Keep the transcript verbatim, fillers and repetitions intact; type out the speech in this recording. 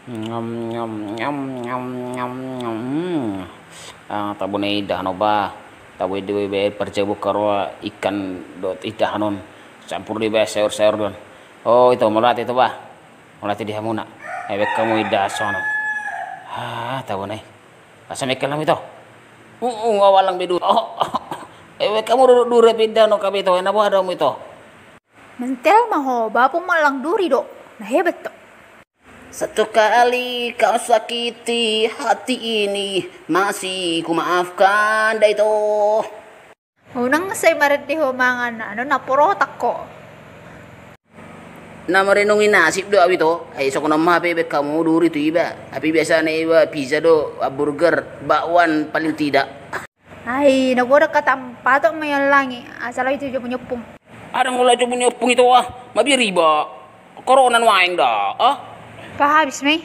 Ngam, ngam, ngam, ngam, ngam, ngam. Hmm. Ah, tabo na indahan on bah. Tabo i do baen parjabu karoa ikan dohot indahan on. Campur do baen sayur-sayur do on. Oh, ito, molo ate ito bah. Molo ate di hamuna. Ai baen hamu indahan songon on. Ah, tabo na i. Asa mengkel hamu ito. Uh, uh, nga wallang be duri. Oh, oh. Ai baen hamu do duri pe indahan on hape ito. Ai na boha do hamu ito. Mentel ma ho, bah, pung mallang duri do. Na hebat do. Satu kali kau sakiti hati ini, masih ku maafkan da ito. Unang sai marende ho mangan, anu, na porotak ho. Na marenungi nasib do au ito. Ai songon on ma hape baen hamu duri tu iba. Hape biasana iba pizza do, hamburger, bakwan paling tidak. Ai na godang hata, patok ma iallangi, asa laho ito jo punyo pung. Adong laho jo punyo pung ito ah, mabiar iba. Corona nuaeng da ah. Pahabis ma i.